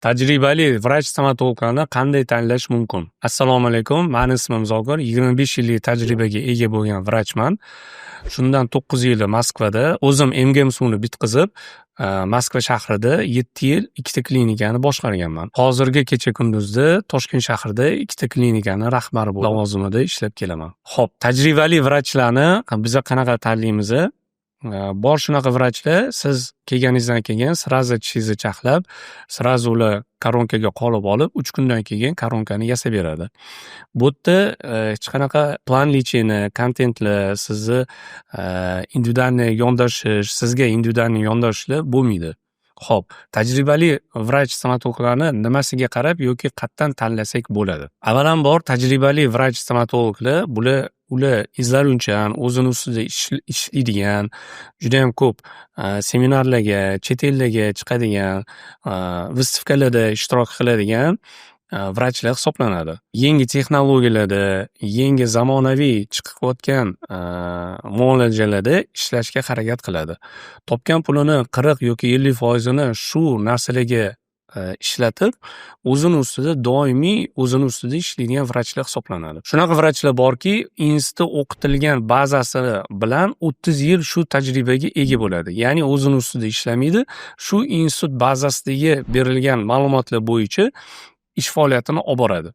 Tajribali vrach stomatologlarni qanday tanlash mumkin? Assalomu alaykum, mani ismim Zokir, 25 yillik tajribaga ega bo'lgan vrachman. Shundan 9 yili Moskvada, o'zim MGMSUni bitqizib, Moskva shahrida 7 yil ikkita klinikani boshqarganman. Hozirgi kecha-kunduzda Toshkent shahrida ikkita klinikani rahbari lavozimida ishlab kelaman. Xo'p, tajribali vrachlarni biza qanaqa tanlaymiz? Bor shunaqa vrachlar, siz kelganingizdan keyin сразу tishingizni charxlab, сразу ular koronkaga qolib olib, 3 kundan keyin koronkani yasab beradi. Bu yerda hech qanaqa план лечения, kontentlar, sizni индивидуальный yondashish, sizga индивидуальный yondashishlar bo'lmaydi. Xo'p, tajribali vrach stomatologlarni nimasiga qarab yoki qayerdan tanlasak bo'ladi? Avvalambor, tajribali vrach stomatologlar bular, ular izlanuvchan, o'zini ustida ishlaydigan, judayam ko'p seminarlarga, chet ellarga chiqadigan, выставка larda ishtirok qiladigan vrachlar hisoblanadi. Yangi texnologiyalarda, yangi zamonaviy chiqayotgan muolajalarda ishlashga harakat qiladi. Topgan pulini 40 yoki 50 foizini shu narsalarga ishlatib, o'zini ustida doimiy o'zini ustida ishlaydigan vrachlar hisoblanadi. Shunaqa vrachlar borki, institutda o'qitilgan bazasi bilan 30 yil shu tajribaga ega bo'ladi. Ya'ni o'zini ustida ishlamaydi, shu institut bazasidagi berilgan ma'lumotlar bo'yicha ish faoliyatini olib boradi.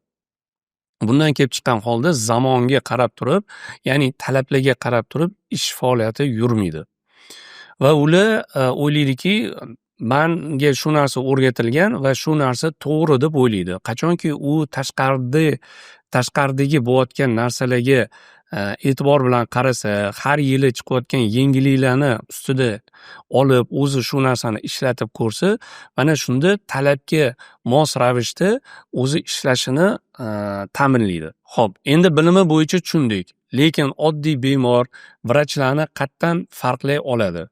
Bundan kelib chiqqan holda zamonga qarab turib, ya'ni talablarga qarab turib ish faoliyati yurmaydi. Va ular o'ylaydiki, manga shu narsa o'rgatilgan va shu narsa to'g'ri deb o'ylaydi. Qachonki u tashqaridagi bo'layotgan narsalarga e'tibor bilan qarasa, har yili chiqayotgan yangiliklarni ustida olib, o'zi shu narsani ishlatib ko'rsa, mana shunda talabga mos ravishda o'zi ishlashini ta'minlaydi. Xo'p, endi bilimi bo'yicha tushundik, lekin oddiy bemor vrachlarni qayerdan farqlay oladi?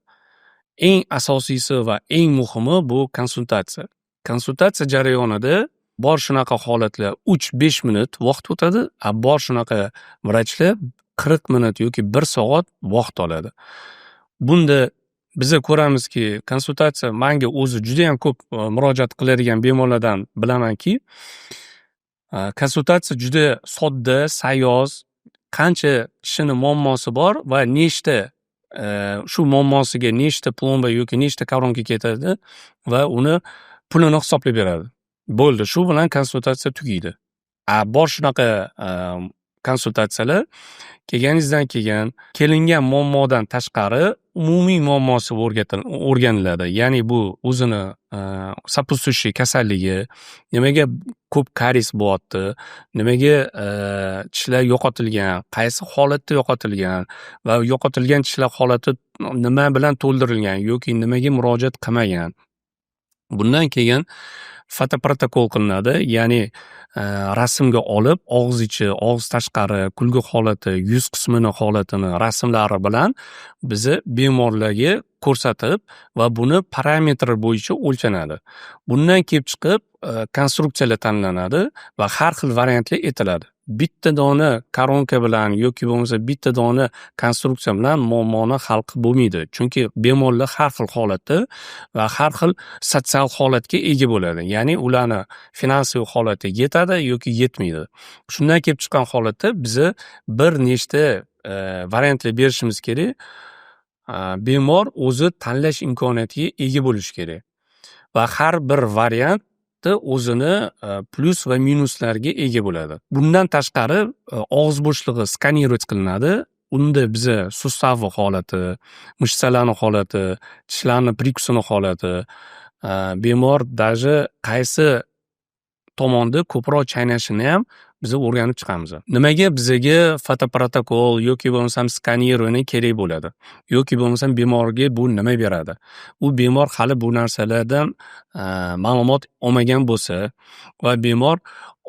Eng asosiysi va eng muhimi bu konsultatsiya. Konsultatsiya jarayonida bor shunaqa holatlar 3-5 minut vaqt o'tadi, a bor shunaqa vrachlar 40 minut yoki bir soat vaqt oladi. Bunda biza ko'ramizki, konsultatsiya manga o'zi judayam ko'p murojaat qiladigan bemorlardan bilamanki, konsultatsiya juda sodda, sayoz, qancha kishini muammosi bor va nechta shu muammosiga nechta plomba yoki nechta koronka ketadi va uni pulini hisoblab beradi. Bo'ldi, shu bilan konsultatsiya tugaydi. A bor shunaqa konsultatsiyalar kelganingizdan keyin kelingan muammodan tashqari umumiy muammosi o'rganiladi. Ya'ni bu o'zini сопутствующий kasalligi, nimaga ko'p karies bo'lyapti, nimaga tishlar yo'qotilgan, qaysi holatda yo'qotilgan va yo'qotilgan tishlar holati nima bilan to'ldirilgan yoki nimaga murojaat qilmagan. Bundan keyin fotoprotokol qilinadi, ya'ni rasmga olib, og'iz ichi, og'iz tashqari, kulgi holati, yuz qismini holatini rasmlari bilan biza bemorlarga ko'rsatib va buni parametri bo'yicha o'lchanadi. Bundan kelib chiqib konstruksiyalar tanlanadi va har xil variantlar aytiladi. Bitta dona koronka bilan yoki bo'lmasa bitta dona konstruksiya bilan muammoni hal qilib bo'lmaydi. Chunki bemorlar har xil holatda va har xil sotsial holatga ega bo'ladi. Ya'ni ularni finansiy holati yetadi yoki yetmaydi. Shundan kelib chiqqan holatda biza bir nechta variantlar berishimiz kerak. Bemor o'zi tanlash imkoniyatiga ega bo'lishi kerak va har bir variantni o'zini plyus va minuslariga ega bo'ladi. Bundan tashqari, og'iz bo'shlig'i сканировать qilinadi. Unda biza сустав i holati, мышца larni holati, tishlarni прикус ini holati, bemor даже qaysi tomonda ko'proq chaynashini ham biza o'rganib chiqamiz. Nimaga bizaga fotoprotokol yoki bo'lmasam сканирование kerak bo'ladi? Yoki bo'lmasam bemorga bu nima beradi? U bemor hali bu narsalardan ma'lumot olmagan bo'lsa va bemor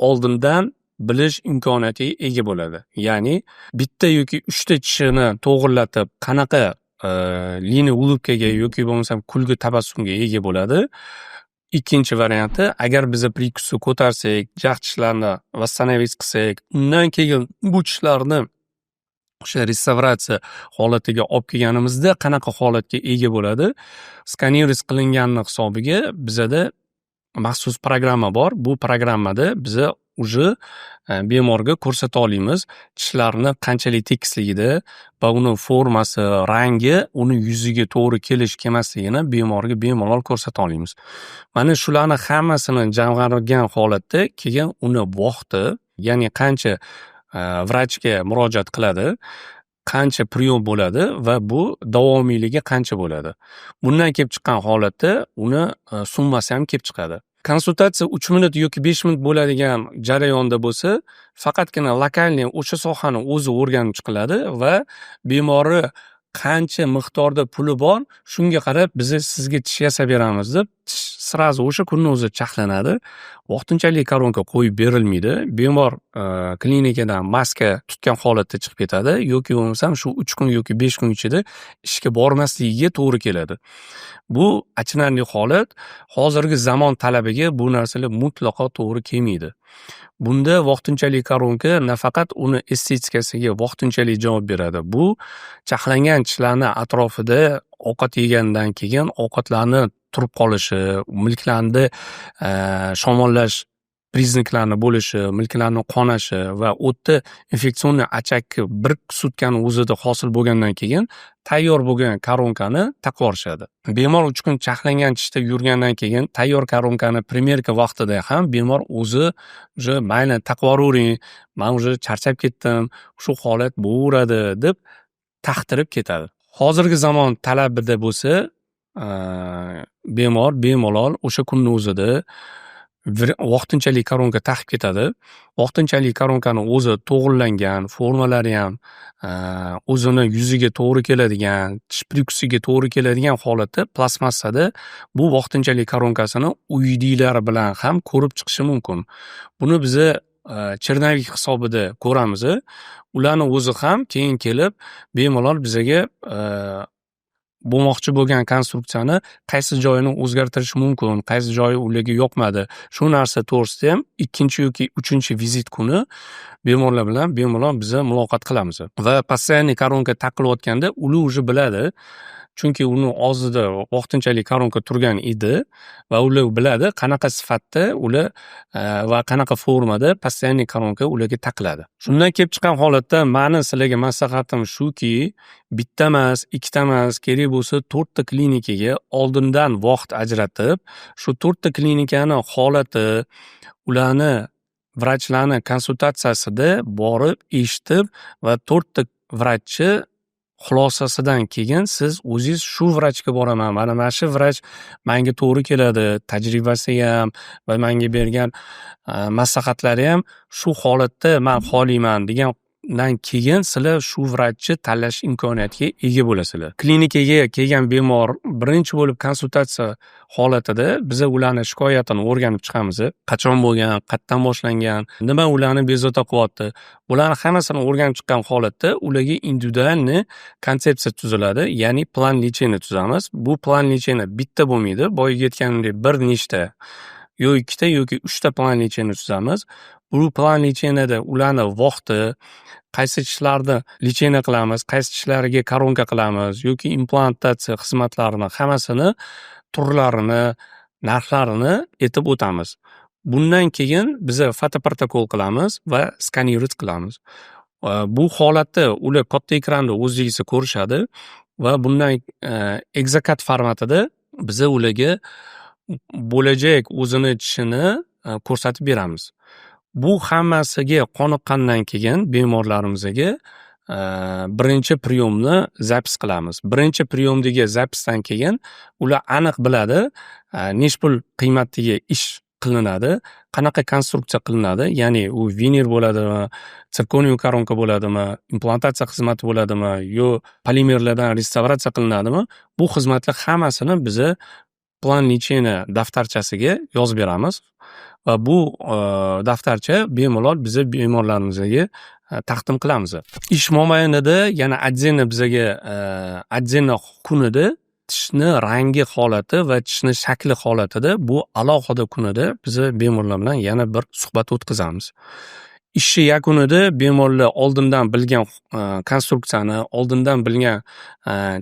oldindan bilish imkoniyatiga ega bo'ladi. Ya'ni bitta yoki uchta tishini to'g'irlatib, qanaqa линия улыбка ga yoki bo'lmasam kulgi tabassumga ega bo'ladi. Ikkinchi varianti, agar biza прикус ni ko'tarsak, jag' tishlarni восстановить qilsak, undan keyin bu tishlarni o'sha restavratsiya holatiga olib kelganimizda qanaqa holatga ega bo'ladi? Сканировать qilinganini hisobiga bizada Maxsus programma bor. Bu programmada biza уже bemorga ko'rsata olamiz tishlarni qanchalik tekisligida va uni formasi, rangi uni yuziga to'g'ri kelish kelmasligini bemorga bemalol ko'rsata olamiz. Mana shularni hammasini jamg'argan holatda keyin uni vaqti, ya'ni qancha vrachga murojaat qiladi, qancha приём bo'ladi va bu davomiyligi qancha bo'ladi. Bundan kelib chiqqan holatda uni summasi ham kelib chiqadi. Konsultatsiya 3 minut yoki 5 minut bo'ladigan jarayonda bo'lsa, faqatgina локальный o'sha sohani o'zi o'rganib chiqiladi va bemorni qancha miqdorda puli bor, shunga qarab biza sizga tish yasab beramiz deb, tish сразу o'sha kunni o'zida charxlanadi. Vaqtinchalik koronka qo'yib berilmaydi. Bemor klinikadan maska tutgan holatda chiqib ketadi yoki bo'lmasam shu 3 kun yoki 5 kun ichida ishga bormasligiga to'g'ri keladi. Bu achinarli holat. Hozirgi zamon talabiga bu narsalar mutlaqo to'g'ri kelmaydi. Bunda vaqtinchalik koronka nafaqat uni estetikasiga vaqtinchalik javob beradi. Bu charxlangan tishlarni atrofida ovqat yegandan keyin ovqatlarni turib qolishi, milklarni shamollash признак larni bo'lishi, milklarni qonashi va o'tda инфекционный очаг bir sutkani o'zida hosil bo'lgandan keyin tayyor bo'lgan koronkani taqib yuborishadi. Bemor 3 kun charxlangan tishda yurgandan keyin tayyor koronkani примерка vaqtida ham bemor o'zi уже "Mayli, taqib yuboravering, man уже charchab ketdim, shu holat bo'laveradi", deb taqtirib ketadi. Hozirgi zamon talabida bo'lsa, bemor bemalol o'sha kunni o'zida vaqtinchalik koronka taqib ketadi. Vaqtinchalik koronkani o'zi to'g'rilangan, formalari ham o'zini yuziga to'g'ri keladigan, tish прикус iga to'g'ri keladigan holatda plastmassada bu vaqtinchalik koronkasini uydagilar bilan ham ko'rib chiqishi mumkin. Buni biza черновик hisobida ko'ramiz. Ularni o'zi ham keyin kelib bemalol bizaga bo'lmoqchi bo'lgan konstruksiyani qaysi joyini o'zgartirish mumkin, qaysi joyi ularga yoqmadi, shu narsa to'g'risida ham ikkinchi yoki uchinchi vizit kuni bemorlar bilan bemalol biza muloqot qilamiz. Va постоянный koronka taqilayotganda ular уже biladi, chunki uni og'zida vaqtinchalik koronka turgan edi va ular biladi qanaqa sifatda ular va qanaqa formada постоянный koronka ularga taqiladi. Shundan kelib chiqqan holatda mani sizlarga maslahatim shuki, bitta emas, ikkita emas, kerak bo'lsa to'rtta klinikaga oldindan vaqt ajratib, shu to'rtta klinikani holati, ularni vrachlarni konsultatsiyasida borib eshitib va to'rtta vrachni xulosasidan keyin siz o'zingiz shu vrachga boraman, mana shu vrach manga to'g'ri keladi, tajribasiyam va manga bergan maslahatlari ham shu holatda man xohlayman degandan keyin sizlar shu vrachni tanlash imkoniyatiga ega bo'lasizlar. Klinikaga kelgan bemor birinchi bo'lib konsultatsiya holatida biza ularni shikoyatini o'rganib chiqamiz. Qachon bo'lgan, qayerdan boshlangan, nima ularni bezovta qilyapti. Bularni hammasini o'rganib chiqqan holatda ularga индивидуальный konsepsiya tuziladi, ya'ni план лечения tuzamiz. Bu план лечения bitta bo'lmaydi. Boyagi aytganimdek, bir nechta, yo ikkita yoki uchta план лечения tuzamiz. Bu план лечения da ularni vaqti, qaysi tishlarni лечение qilamiz, qaysi tishlariga koronka qilamiz yoki implantatsiya xizmatlarini hammasini turlarini, narxlarini aytib o'tamiz. Bundan keyin biza fotoprotokol qilamiz va сканировать qilamiz. Bu holatda ular katta ekranda o'zligisi ko'rishadi va bundan exocad formatida biza ularga bo'lajak o'zini tishini ko'rsatib beramiz. Bu hammasiga qoniqqandan keyin bemorlarimizga birinchi приём ni запись qilamiz. Birinchi приём dagi запись dan keyin ular aniq biladi nechi pul qiymatdagi ish qilinadi, qanaqa konstruksiya qilinadi, ya'ni u винир bo'ladimi, sirkoniy koronka bo'ladimi, implantatsiya xizmati bo'ladimi yo polimerlardan restavratsiya qilinadimi, bu xizmatlar hammasini biza план лечения daftarchasiga yozib beramiz va bu daftarcha bemalol biza bemorlarimizga taqdim qilamiz. Ish mobaynida yana отдельно bizaga отдельно kunida tishni rangi holati va tishni shakli holatida bu alohida kunida biza bemorlar bilan yana bir suhbat o'tkazamiz. Ishni yakunida bemorlar oldindan bilgan konstruksiyani, oldindan bilgan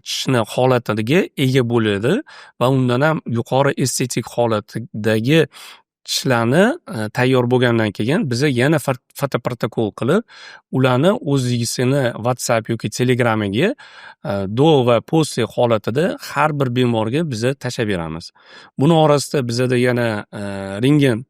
tishni holatiga ega bo'ladi va undan ham yuqori estetik holatdagi tishlarni tayyor bo'lgandan keyin biza yana fotoprotokol qilib, ularni o'zisini WhatsApp yoki Telegramiga до va после holatida har bir bemorga biza tashlab beramiz. Buni orasida bizada yana rentgen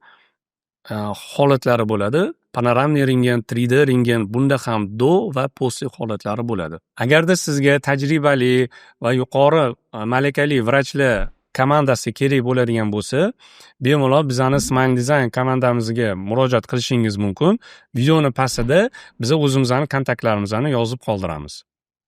holatlari bo'ladi. Панорамный rentgen, 3D rentgen, bunda ham до va после holatlari bo'ladi. Agarda sizga tajribali va yuqori malakali vrachlar komandasi kerak bo'ladigan bo'lsa, bemalol bizani Smile Design komandamizga murojaat qilishingiz mumkin. Videoni pastida biza o'zimizni kontaktlarimizni yozib qoldiramiz.